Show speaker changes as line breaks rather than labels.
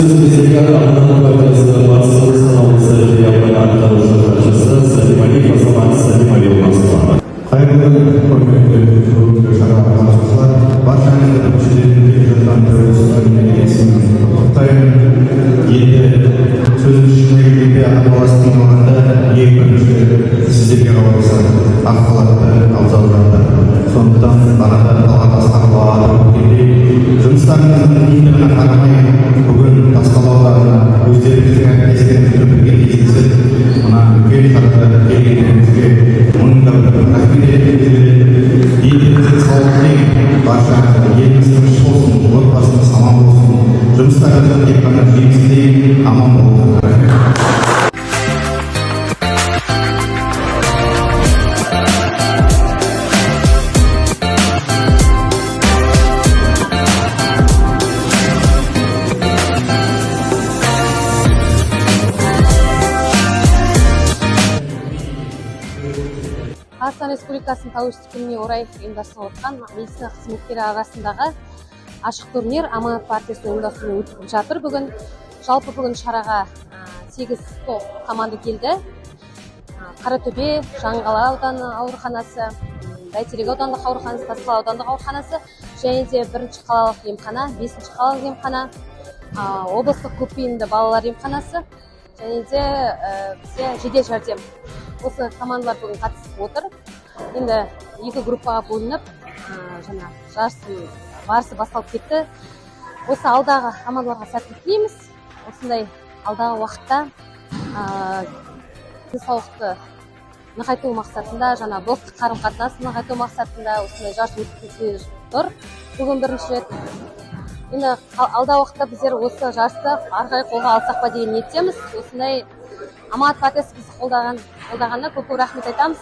Кезегі Аманат партиясы Батыс Қазақстан облысы филиалының атқарушы хатшысы Сәлималиев Азамат Сәлималиұлына ұсынылады.
Қайырлы күн, құрметті бүгінгі шараға қатысушылар! Баршаңызды біріншіден келе жатқан Тәуелсіздік мерекесімен құттықтаймын. Енді сөздің шынына келгенде, адам баласын алғанда, ең бірінші сіздерге қаласа ақ халатты абзал жандар. Сондықтан бағана Талғат Асқарұлы атап өткендей, жұмыстарыңыздың қиындығына қарамай, бүгін Тасқала ауданына өздеріңіздің әріптестеріңізбен бірге кездесіп, мына үлкен шараға келгендеріңізге мың да бір рахмет айтқымыз келеді. Дендеріңізге саулық тілеймін баршаңызға. Еліміз тыныш болсын, отбасымыз аман болсын, жұмыстарыңызға тек қана жеміс тілеймін. Аман болыңыздар, рахмет.
Қазақстан Республикасының Тәуелсіздік күніне орай ұйымдастырылып жатқан медицина қызметкері арасындағы ашық турнир Аманат партиясының ұйымдастыруымен өтіп жатыр бүгін. Жалпы, бүгін шараға сегіз топ команда келді. Қаратөбе, Жаңақала ауданы ауруханасы, Бәйтерек аудандық ауруханасы, Тасқала аудандық ауруханасы және де бірінші қалалық емхана, бесінші қалалық емхана, облыстық көпбейінді балалар емханасы және де бізде жедел жәрдем. Осы командалар бүгін қатысып отыр. Енді екі группаға бөлініп, жаңа жарыстың барысы басталып кетті. Осы алдағы командаларға сәттілік тілейміз. Осындай алдағы уақытта денсаулықты нығайту мақсатында, жаңа достық қарым қатынасын нығайту мақсатында осындай жарыс өткізіліп тұр бүгін бірінші рет. Енді алдағы уақытта біздер осы жарысты ары қарай қолға алсақ па деген ниеттеміз. Осындай Аманат партиясы бізді қолдағанына көп көп рахмет айтамыз.